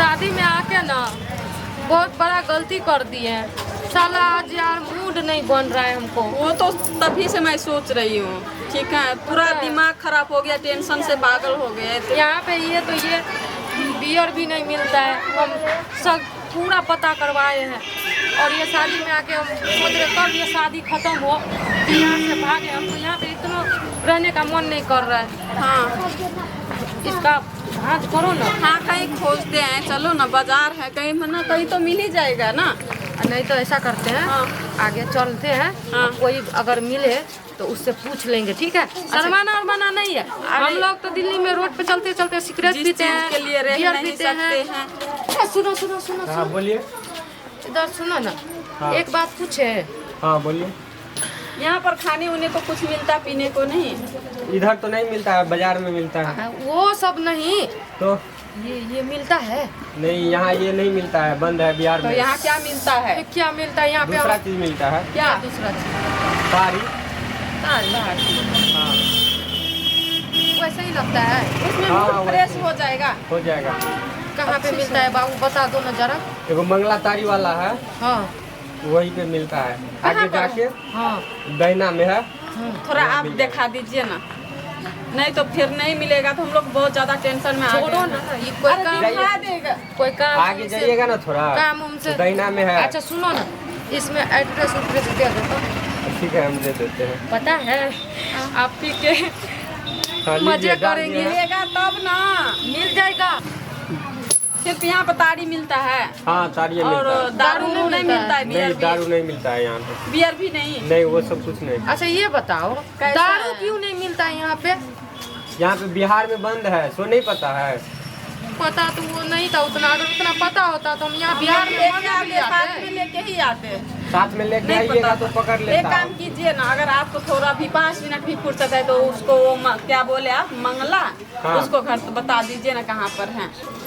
शादी में आके ना बहुत बड़ा गलती कर दिए हैं। साला आज यार मूड नहीं बन रहा है हमको। वो तो तभी से मैं सोच रही हूँ, ठीक है, पूरा दिमाग खराब हो गया, टेंशन से पागल हो गए। तो यहाँ पे ये तो ये बियर भी नहीं मिलता है, हम सब पूरा पता करवाए हैं। और ये शादी में आके हम सोच रहे कब ये शादी खत्म हो कि यहाँ से भागे। हमको यहाँ पे इतना रहने का मन नहीं कर रहा है। हाँ इसका भांज करो ना। हाँ, कहीं खोजते हैं, चलो ना, बाजार है कहीं ना कहीं तो मिल ही जाएगा ना। नहीं तो ऐसा करते हैं, हाँ। आगे चलते हैं। हाँ। कोई अगर मिले तो उससे पूछ लेंगे, ठीक है? शर्माना उर्माना नहीं है। हम लोग तो दिल्ली में रोड पे चलते चलते सिगरेट जिस पीते चीज हैं, के लिए रह बियर नहीं पीते सकते हैं। हैं। ए, सुनो सुनो सुनो हाँ सुनो, बोलिए। इधर सुनो ना। हाँ। एक बात पूछे। हाँ बोलिए। यहाँ पर खाने उने को कुछ मिलता पीने को नहीं? इधर तो नहीं मिलता है, बाजार में मिलता है। हाँ, वो सब नहीं। तो ये मिलता है? नहीं, यहाँ ये नहीं मिलता है, बंद है बिहार तो में। यहाँ क्या मिलता है? ये क्या मिलता है यहाँ पे? दूसरा चीज मिलता है। क्या? दूसरा चीज? साड़ी। तारी। हाँ। वैसे ही लगता है। उसमें हाँ, मूड वैसे फ्रेश ही। हो जाएगा। हो जाएगा। कहाँ पे मिलता है बाबू, बता दो ना जरा। एगो मंगला तारी वाला है। हाँ। वहीं पे मिलता है, आगे जाके। हाँ। दैना में है। थोड़ा हाँ, आप मिल दिखा दीजिए ना, नहीं तो फिर नहीं मिलेगा तो हम लोग बहुत ज्यादा टेंशन में आ छोड़ो गए ना हैं। ये कोई अरे काम, दिखा देगा। कोई काम आगे उमसे- जाइएगा ना थोड़ा, काम उमसे तो दैना में है। अच्छा सुनो ना, इसमें एड्रेस उड्रेस दे दो तो। ठीक है, हम दे देते हैं। पता है आप पी के हाँ, लीजिए, मजे डाल करेंगे। दिए हैं। मिलेगा तब ना। मिल जाएगा। सिर्फ यहाँ पर ताड़ी मिलता है? हाँ, तारी और मिलता है। दारू दारू नहीं मिलता है? बियर नहीं, भी? दारू नहीं मिलता है यहाँ पे। बियर भी नहीं? नहीं, वो सब कुछ नहीं। अच्छा ये बताओ, कैसा दारू है? क्यों नहीं मिलता है यहाँ पे? यहाँ पे बिहार में बंद है, सो नहीं पता है। पता तो वो नहीं था उतना, अगर उतना पता होता तो हम यहाँ बिहार में लेके मना आते, भी साथ आते। में लेके ही आते हैं। साथ में लेके नहीं आइएगा पता तो था। पकड़ एक लेता काम हूँ। कीजिए ना, अगर आपको थोड़ा भी 5 मिनट भी फुर्सत है तो उसको वो क्या बोले आप, मंगला? हाँ। उसको घर तो बता दीजिए ना कहाँ पर है।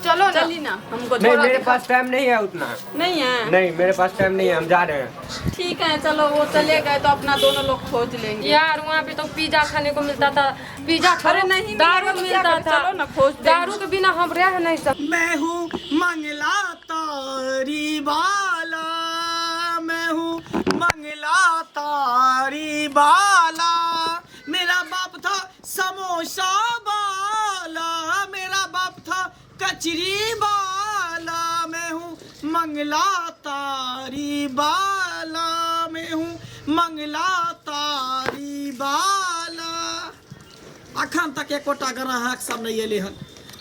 चलो ना। चलिए ना हमको नहीं, थोड़ा मेरे दिखा- पास टाइम नहीं है उतना। नहीं है? नहीं, मेरे पास टाइम नहीं है, हम जा रहे हैं। ठीक है, चलो, वो चले गए तो अपना दोनों लोग खोज लेंगे। यार वहाँ पे तो पिज्जा खाने को मिलता था, पिज्जा छोड़ो, अरे नहीं मिलेगा दारू तो क्या मिलता करें? था। चलो ना, खोज देंगे। दारू के बिना हम रह नहीं सकते। मैं हूँ मंगला तारी वाला, मैं हूँ मंगला तारी वाला, मेरा बाप था समोसा वाला, मेरा बाप था कचरी वाला, मैं हूँ मंगला तारी वाला, मैं हूँ मंगला तारी वाला। अखन तक एकोटा ग्राहक सब नहि एलै हन।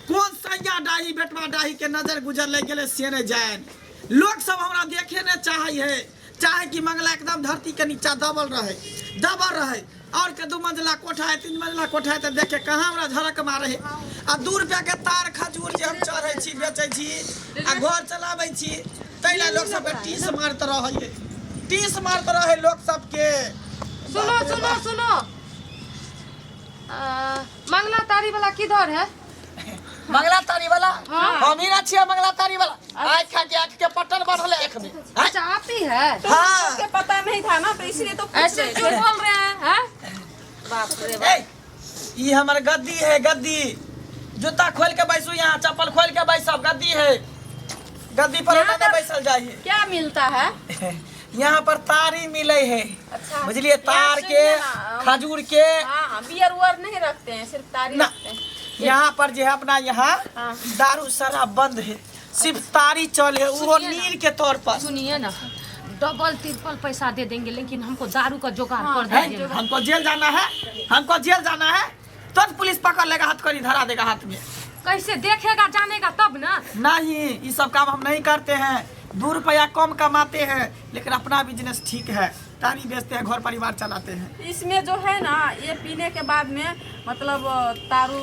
कोन सैया डाही बेटवा डाही के नजर गुजर लागि गेलै से नहि जानि। लोक सब हमरा देखे नहि चाहै है, चाहे कि मंगला एकदम धरती के नीचा दबल रहे, दबल रहे। और के 2 मंजिला कोठा है, 3 मंजिला कोठा है, तऽ देखे कहाँ हमरा झड़क मारे है। आ 2 रुपया के तार खजूर जे हम चढ़ै छी, बेचै छी आ घर चलाबै छी, ताहि लए लोक सबके टीस मारैत रहै है, टीस मारैत रहै लोक सबके। सुनो सुनो सुनो, मंगला तारी वाला किधर है? मंगला तारी वाला? हाँ। हम ही ना छियै मंगला तारी वाला। आँखि खा के आँखि के पटन बढ़ल है आँखि में। अच्छा आप ही है? हाँ। उसके पता नहीं था ना, तो इसलिए तो पूछ ऐसे रहे क्यों थे। बोल रहे हैं, हैं? बाप रे बाप। ए, ई हमर गद्दी है, गद्दी। जूता खोल के बैसू यहाँ, चप्पल खोल के बैसब, गद्दी है, गद्दी पर यहाँ ओना पर- बैसल जाइए। क्या मिलता है? यहाँ पर तारी मिले है। अच्छा। बुझलिए, तार यहाँ के, सुनिए ना, खजूर के। हाँ हाँ, बियर उयर नहीं रखते हैं, सिर्फ तारी ना। रखते हैं। यहाँ पर जो है अपना यहाँ हाँ। दारू शराब बंद है, सिर्फ तारी चले, वो सुनिए ना। नीर के तौर पर। सुनिए ना, डबल ट्रिपल पैसा दे देंगे, लेकिन हमको दारू का जुगाड़ हाँ, कर है? दीजिए। हमको जेल जाना है, हमको जेल जाना है, तुरंत पुलिस पकड़ लेगा, हाथ कड़ी धरा देगा हाथ में। कैसे देखेगा जानेगा तब ना। नहीं, ये सब काम हम नहीं करते हैं। 2 रुपया कम कमाते हैं, लेकिन अपना बिजनेस ठीक है, तारी बेचते हैं, घर परिवार चलाते हैं। इसमें जो है ना, ये पीने के बाद में मतलब दारू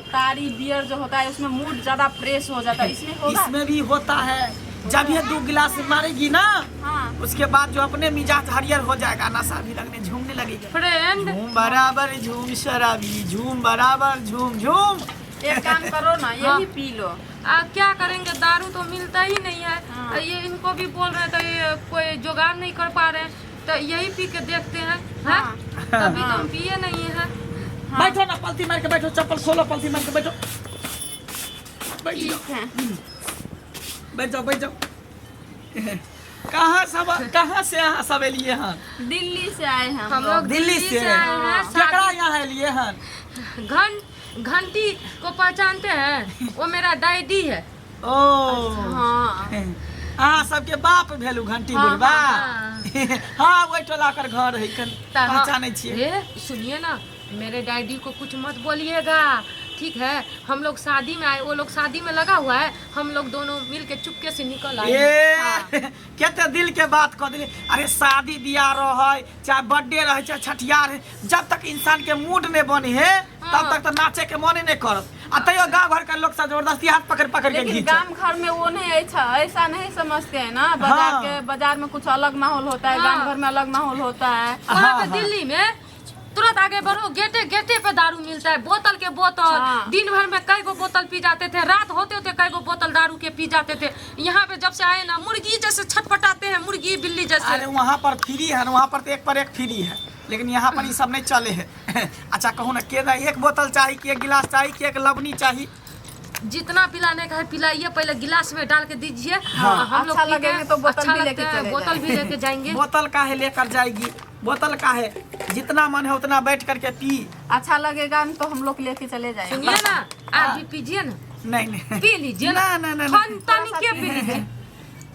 तारी बियर जो होता है उसमें मूड ज्यादा फ्रेश हो जाता है, इसमें होगा? इसमें भी होता है, जब ये 2 गिलास मारेगी ना, हाँ। उसके बाद जो अपने मिजाज हरियर हो जाएगा, नशा भी लगने झूमने लगेगा। फ्रेंड झूम बराबर झूम शराबी, झूम बराबर झूम झूम। एक काम करो ना, यही हाँ। P low. आ क्या करेंगे, दारू तो मिलता ही नहीं है। हाँ। ये इनको भी बोल रहे हैं तो ये कोई जुगाड़ नहीं कर पा रहे हैं, तो यही पी के देखते हैं, हैं? हाँ। तभी तो हम पिए नहीं है। हाँ। बैठो ना, पलथी मार के बैठो, चप्पल खोलो, पलथी मार के बैठो। बैठ जाओ। ठीक है। बैठ जाओ, बैठ जाओ। कहाँ सब, कहाँ से अहाँ सब एलिए हन? दिल्ली से आए हैं। हम लोग दिल्ली से। आए हैं। केकरा यहाँ एलिए हन? घंटी को पहचानते हैं? वो मेरा डैडी है। ओ। हाँ। अहाँ सबके बाप भेलु घंटी? हाँ, बुढ़बा? हाँ। हाँ, ओहि टोला कर घर है कन। पहचानै छियै। ए, सुनिए ना, मेरे डैडी को कुछ मत बोलिएगा, ठीक है? हम लोग शादी में आए, वो लोग शादी में लगा हुआ है, हम लोग दोनों मिल के चुपके से निकल आए। ए, कते दिल के बात कह दिली। अरे, शादी बियाह रहै चाहे बर्थडे रहै चाहे छठियार है, जब तक इंसान के मूड नहीं बनी है तब तक तो नाचे के मने नहीं करत, आ तैयो गांव घर के लोग सब जबरदस्ती हाथ पकड़ पकड़ के लेकिन घींचे। गांव घर में वो नहीं, ऐसा ऐसा नहीं समझते हैं ना। बाजार के बाजार में कुछ अलग माहौल होता है, गांव घर में अलग माहौल होता है। वहाँ हाँ, पे हाँ। दिल्ली में तुरंत आगे बढ़ो, गेटे गेटे पे दारू मिलता है, बोतल के बोतल। दिन भर में कई गो बोतल पी जाते थे, रात होते होते कई गो बोतल दारू के पी जाते थे। यहाँ पे जब से आए ना, मुर्गी जैसे छटपटाते हैं, मुर्गी बिल्ली जैसे। अरे, वहाँ पर फ्री है ना, वहाँ पर तो एक पर एक फ्री है, लेकिन यहाँ पर ये सब नहीं चले है। अच्छा, कहू ना, के ना एक बोतल चाही कि एक गिलास चाही कि एक लवनी चाही? जितना पिलाने का है पिलाइए, पहले गिलास में डाल के दीजिए। हम लोग अच्छा पी के लगेंगे तो बोतल अच्छा भी लेके लगता है, चले बोतल भी लेके जाएंगे। बोतल काहे लेकर जाएगी? बोतल काहे? जितना मन है उतना बैठ करके पी। अच्छा लगेगा तो हम लोग लेके चले जाएंगे। सुनिए ना, आप भी पीजिए ना। नहीं नहीं। पी लीजिए ना, ना, ना, ना। तन के पी लीजिए।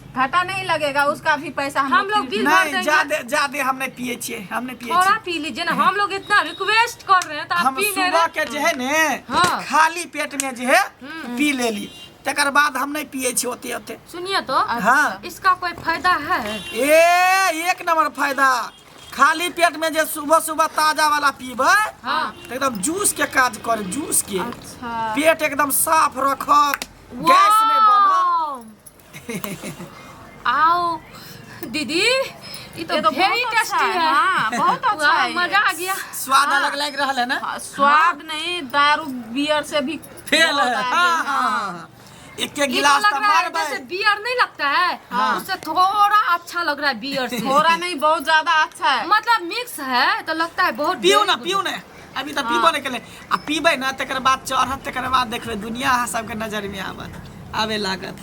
घाटा नहीं लगेगा, उसका भी पैसा हम हम लोग बिल भर नहीं। देंगे। ज्यादा ज्यादा हम नहीं पिए छियै, हम नहीं पिए थोड़ा छियै। पी लीजिए ना, हम लोग इतना रिक्वेस्ट कर रहे हैं तो आप हम पी नहीं सुबह रहे। के जे है ने खाली पेट में जे है पी लेली, तकर बाद हम नहीं पिए छियै ओते ओते। सुनिए तो, इसका कोई फायदा है? ए, एक नंबर फायदा। खाली पेट में जे सुबह सुबह ताजा वाला पीबै तऽ एकदम जूस के काज करे, जूस के। पेट एकदम साफ रखत, गैस नहीं बनत। वाओ! आओ दीदी, ये तो ये तो वेरी बहुत अच्छा टेस्टी है। है। हाँ, बहुत अच्छा वाह, है ये। मजा आ गया। स्वाद अलग लागि रहल है ना? हाँ, स्वाद नहीं, दारू बियर से भी फेल बहुत है। आगे। हाँ, हाँ, हाँ। एक एक ये तो गिलास लग तऽ रहा है मारबै। जैसे बियर नहीं लगता है, उससे थोड़ा अच्छा लग रहा है बियर से। थोड़ा नहीं, बहुत ज्यादा अच्छा है। मतलब मिक्स है तो लगता है बहुत पियू very ना। good। पियू ने, अभी तऽ पीबो नहीं केले। आ पीबै ना, तकर बाद चढ़त, तकर बाद देखबै दुनिया अहाँ सबके नजर में आबत आबे लागत।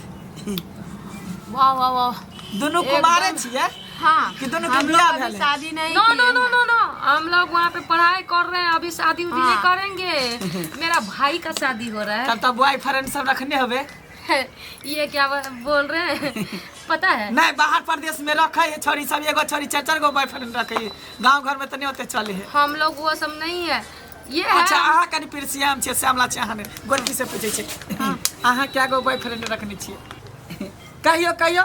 वाह वाह वाह! दुनू कुमारे छियै हाँ। कि दोनों के हम लोग बियाह अभी भेलै? शादी नहीं नो किए नो नो हैं। नो नो, हम लोग वहाँ पे पढ़ाई कर रहे हैं, अभी शादी उदी नहीं करेंगे। मेरा भाई का शादी हो रहा तब तऽ बॉयफ्रेंड सब रखने होबे? है। ये क्या बोल रहे हैं, पता है? नहीं, बाहर प्रदेश में रखे है छोरी सब, एगो छोरी चार चार गो बॉयफ्रेंड रखे है। गांव घर में तऽ नहीं ओते चले है। हम लोग वो सब नहीं है, ये है। अच्छा, अहाँ कनि पिरसियाम छियै, श्यामला छै। अहाँ नहि गोलकी से पूछै छै, अहाँ क्या गो बॉयफ्रेंड रखने छियै? कहियो, कहियो।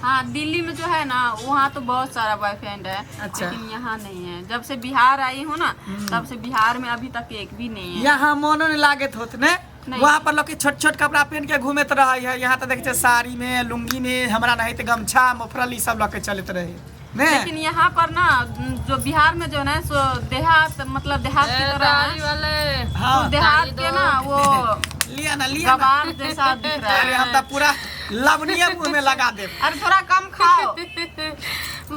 हाँ, दिल्ली में जो है ना, वहाँ तो बहुत सारा बॉयफ्रेंड है। लेकिन यहाँ नहीं है। जब से बिहार आई हूँ ना, तब से बिहार में अभी तक एक भी नहीं है। यहाँ मोनो नहीं लागत होत ने? नहीं। वहाँ पर लोग के छोट छोट कपड़ा पहन के घूमत रहे है, यहाँ तो देखे छियै साड़ी में, लुंगी में, हमरा नहीं तऽ गमछा मोफरल ई सब लऽ के चलैत रहे ने। लेकिन यहाँ पर ना, जो बिहार में जो है ना, सो देहात, मतलब देहात की ए, तरह दाढ़ी है। वाले। तो देहात ताली के दो। ना वो लिया ना, लिया ना। गवार जैसा दिख रहा अरे, है। हम तऽ पूरा लवनिये मुंह में लगा देब। अरे, थोड़ा कम खाओ।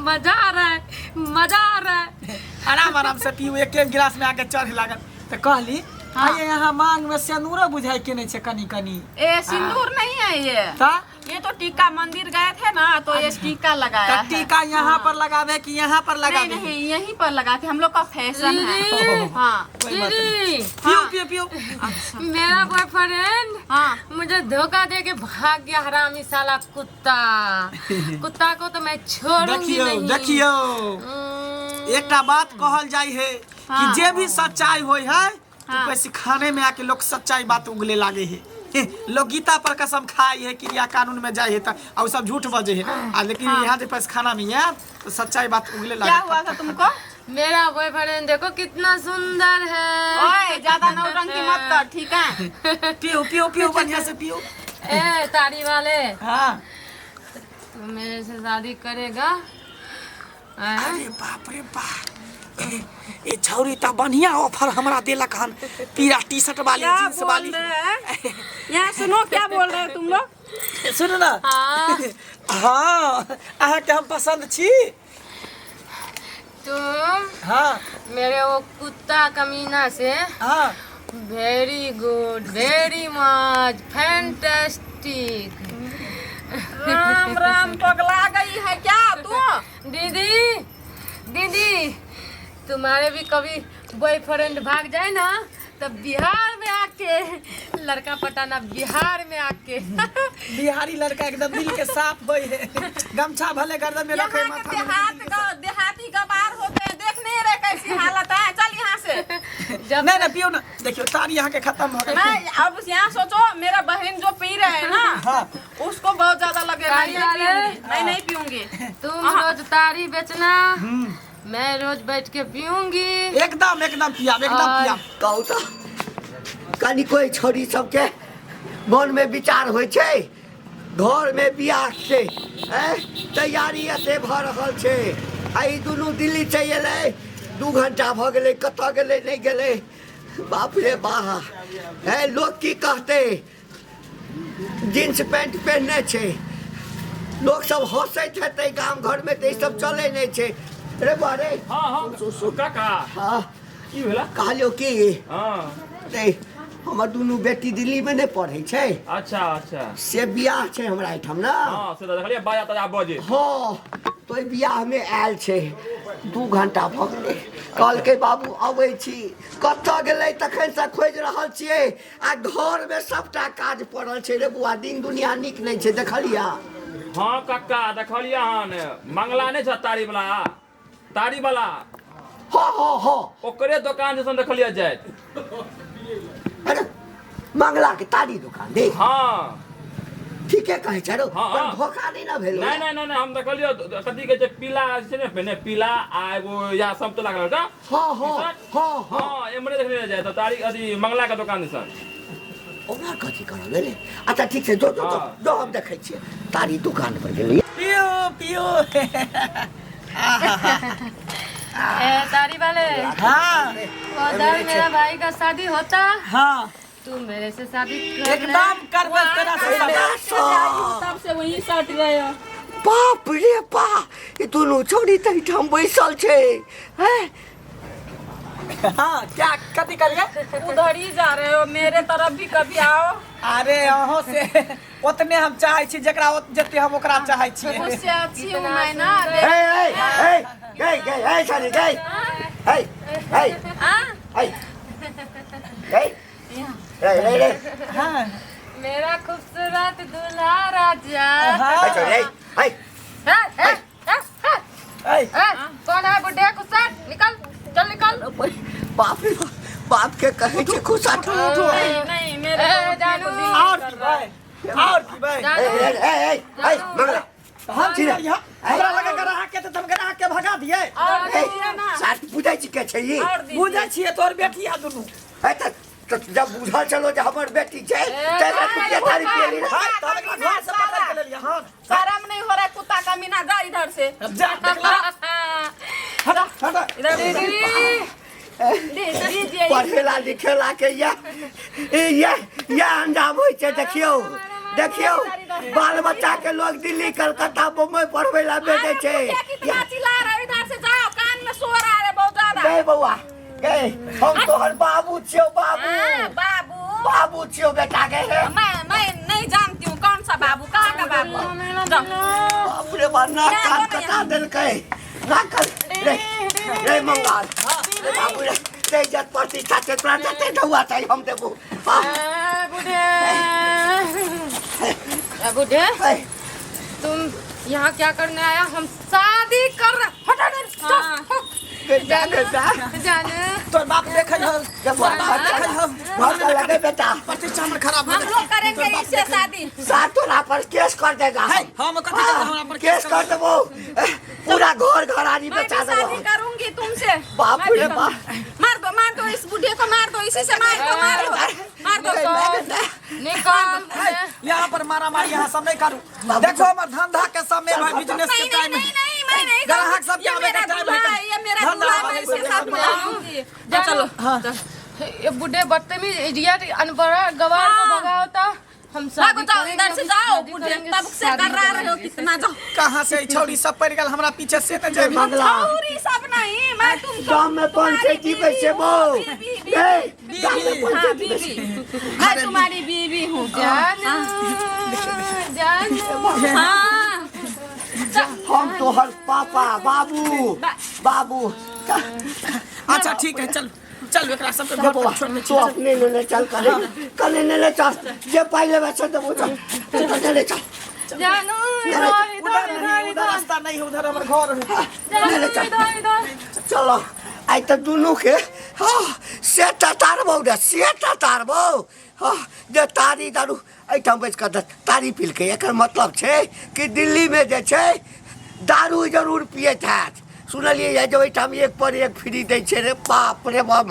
मजा आ रहा है, मजा आ रहा है। आराम आराम से पीऊ, एक एक गिलास में आके चढ़े लागल तऽ कहली। आइए, यहाँ मांग में सिंदूरो बुझाइ के नहीं छै कनी कनी। ए, सिंदूर नहीं है ये। ता ये तो टीका, मंदिर गए थे ना तो ये टीका लगाया तऽ है। टीका यहाँ पर लगावे कि यहाँ पर नहीं। लगावे? नहीं, यहीं पर लगाते, हम लोग का फैशन है। दीदी। हाँ। कोई बात नहीं। दीदी। पियो, पियो, पियो। मेरा बॉयफ्रेंड मुझे धोखा दे के भाग गया, हरामी साला कुत्ता। कुत्ता को तो मैं छोड़ूंगी देखियो। नहीं। देखियो, एकटा बात कहल जाइ है कि जे भी सच्चाई होय है तो पैसे में आके लोग सच्चाई बात उगले लागे है। लोग गीता पर कसम खाई है, क्रिया कानून में जाए है त आ उ सब झूठ बजे है, आ लेकिन यहाँ जे पैसे में आयत तो सच्चाई बात उगले क्या लागे। हुआ था तुमको? मेरा बॉयफ्रेंड देखो कितना सुंदर है। ओए, ज्यादा नौटंकी मत कर, ठीक है? पियो, पियो, पियो, बढ़िया से पियो। ए ताड़ी वाले। हाँ। तू मेरे से शादी करेगा, आँ? अरे बाप रे बाप, ए छौरी त बढ़िया ऑफर हमरा देलक हन, पीरा टी शर्ट वाली, क्या जींस बोल वाली। रहे हैं? यहाँ सुनो, क्या बोल रहे हो तुम लोग? सुनू ना। हाँ। हाँ, अहाँके हम पसंद छी। तुम मेरे वो कुत्ता कमीना से Very good, very much fantastic. Ram Ram, पगला गई है क्या तू? दीदी दीदी, तुम्हारे भी कभी बॉयफ्रेंड भाग जाए ना तब बिहार में आके लड़का पटाना, बिहार में आके। बिहारी लड़का एकदम दिल के साफ होय है, गमछा भले गर्दन में रखे, यहाँ के माथा में। देहात देहाती गवार होते हैं, देख नहीं रहे कैसी हालत है। चल यहाँ से। जब नहीं नहीं, पियो ना, देखियो तारी यहाँ के खत्म हो गई। मैं अब यहाँ सोचो, मेरा बहन जो पी रहे है ना, हाँ। उसको बहुत ज्यादा लगेगा। तारी मैं नहीं वाले? पीऊंगी, मैं नहीं पीऊंगी। तुम रोज तारी बेचना, मैं रोज बैठ के पीऊंगी। एकदम एकदम पिया, एकदम और- पिया। कहू तऽ कनिको ई छौड़ी सबके मनमे विचार होइ छै, घरमे बियाह छै, आँय, तैयारी एते भऽ रहल छै आ ई दुनू दिल्ली चलि एलै, 2 घंटा भऽ गेलै, कतऽ गेलै नहि गेलै, बाप रे बा। हे, लोक की कहतै, जींस पैंट पहिरने छै, लोक सब हँसैत हेतै, गाम घरमे तऽ ई सब चलै नहि छै। रे बा रे। हाँ हाँ। सुन, सुन। काका। हाँ। की भेला? कहलियौ की, हाँ। रे, हमर दुनू बेटी दिल्लीमे नहि पढ़ै छै। अच्छा अच्छा। से बियाह छै हमरा एहिठाम ने। हाँ, से तऽ देखलियै बाजा ताजा बजे। हँ, तऽ ओहि बियाहमे आयल छै, 2 घंटा भऽ गेलै, कहलकै बाबू अबै छी, कतऽ गेलै तखनसँ खोजि रहल छियै आ घरमे सबटा काज पड़ल छै। रे बौआ, दिन दुनिया नीक नहि छै, देखलियै? हाँ कक्का, देखलियै हन, मंगला नहि छै तारी वाला, तारी वाला। हाँ हाँ हाँ। ओकरे दोकान जैसन देखलियै जाइत। अरे मंगला के तारी दुकान देख। हाँ। ठीके कहै छै रो, हाँ, पर हाँ। धोखा नहि ने भेलो? नहीं नहीं नहीं नहीं, हम देखलियै कथी कहै छै, पीला छै ने पहिने, पीला आ एगो या समतोला कलर का। हाँ हाँ हाँ हाँ। हाँ, एमरे देखलियै जाइत तारी अथी मंगला के दोकान दिसन। ओकरा कथी करऽ गेलै? अच्छा ठीक छै, जो जो जो। हाँ। जो, हम देखै छियै, तारी दुकान पर गेलियै। पियो पियो। ए तारी वाले। हाँ। उधर मेरा भाई का शादी होता, हाँ, तू मेरे से शादी कर। एकदम करबै तोरा से शादी। तब से वही सट रहे हो। बाप रे बा, ई दुनू छौड़ी तऽ एहिठाम बैसल छै, हैं? हाँ, क्या कथी करिए? उधर ही जा रहे हो, मेरे तरफ भी कभी आओ। अरे अहों से ओतने हम चाहै छी, जकरा जते हम ओकरा चाहै छियै। उससे अच्छी हूँ मैं ना। ए ए ए, गई गई, ए छौड़ी गई, ए ए। हाँ? ए गई रे रे रे। हाँ। मेरा खूबसूरत दूल्हा राजा। हाँ। ए छौड़ी, ए ए। ए, ए, ए, ए, ए, ए, कौन है बुढ़े गुस्सा? निकल, चल निकल। बाप रे बाप, बाप के कहै छै खुशा। नहीं नहीं, मेरे ए, को जानू। और पीबै, और पीबै। ए ए ए ए ए मंगला। हम छी रे। हमरा लगे ग्राहक के तऽ हम ग्राहक के भगा दियै। और ए, दीजिए ना। साथ बुझै छी के छै ई? और दीजिए। बुझै छियै, तोहर बेटी है दुनू। ए तऽ जब बुझल चलो जे हमर बेटी छै, तै तू के तारी पियली रे? हाय, तब एकरा घर से पकड़ के लेलियै हन। शर्म नहीं हो रहा है कुत्ता का मीना, जा इधर से। अब जा, देखला, हट हट। इधर दीदी। दीजिए। पढ़ेला लिखेला के या या या अंजाम होइ छै। देखियौ देखियौ, बाल बच्चा के लोग दिल्ली कलकत्ता बम्बई पढ़बै ला भेजै छै। कुत्ते कितना चिल्ला रहा है, इधर से जाओ, कान में शोर आ रहा है बहुत ज्यादा। गए बौआ गए, हम तोहर बाबू छियौ, बाबू। हाँ, बाबू। बाबू छियौ बेटा के। मैं मैं नहीं जानती हूँ कौन सा बाबू, कहाँ का बाबू, जाओ। बाप रे बा, नाक कान कटा देलकै, नाक कान। रे रे मंगाल रे, बाबू रे रे, इज्जत प्रतिष्ठा छै तोरा, जते ढौआ चाही हम देबो। हाँ, ए, बुढ़े ए, बुढ़े। ए, तुम यहाँ क्या करने आया? हम शादी कर रहे। हटो इधर, चल, हाँ। हट। बेटा बेटा। जानू। तोहर बाप देखै हौ, जब तोहर बाप देखै हौ। घर का लगे बेटा। प्रतिष्ठा हमर खराब हो हम लोग करेंगे इससे शादी। साथ तोरा पर केस कर देगा। है, हम कथी करबै? हमरा पर केस कर देबो, पूरा घर घरारी मैं भी बेचा शादी देबो। करूंगी तुमसे। बाप मैं भी रे करूंगी। बाप। मार दो, मार दो इस बुढ़े को, मार दो, इसी से मार दो, मार दो, मार दो। निकल। है, यहाँ पर मारा मारी यहाँ सब नहीं करू। देखो हमर धंधा के समय भाई, बिजनेस के नहीं टाइम। नहीं नहीं, मैं नहीं ग्राहक सब ये आवे के मेरा टाइम दूल्हा है। है, ये मेरा धंधा दूल्हा है, मैं बढ़े इसके से साथ बढ़े। मिलाऊंगी। जा चलो। ये बुढ़े बदतमीज इडियट अनपढ़ गवार को हाँ। भगाओ तो। हम भागो शादी जाओ करेंगे, इधर से जाओ शादी मुझे करेंगे, तब से शादी करा रहे हो करेंगे। कितना जाओ कहाँ से छौड़ी सब पड़ गेल हमरा पीछे से त जेबी मंगला छौरी सब नहीं मैं तुमको गाम में पंचायती तुम्हारी बैसे बीवी बो हूँ, बीवी, बीवी। ए गाम में हाँ पंचायती बैसे बीवी मैं तुम्हारी बीवी हूँ जानू जानू हाँ हम तोहर पापा बाबू बाबू अच्छा ठीक है चल चल एकरा सबके घर बबुआ पर छोड़ने तू अपने लेने चल कले कले लेने चल जे पाई लेबे से देबो चल कले चल जानू इधर उधर इधर नहीं इधर उधर इधर रास्ता नहीं है उधर हमर घर है जानू चल। इधर इधर चलो आइ तऽ दुनू के हाँ से तारबौ रे से तारबौ हाँ जे तारी दारू एहिठाम बैस कऽ तारी पीलकै एकर मतलब छै कि दिल्लीमे जे छै दारू जरूर पियैत हैत सुनलियै जे ओहिठाम एक पर एक फ्री दै छै रे बाप रे बाप।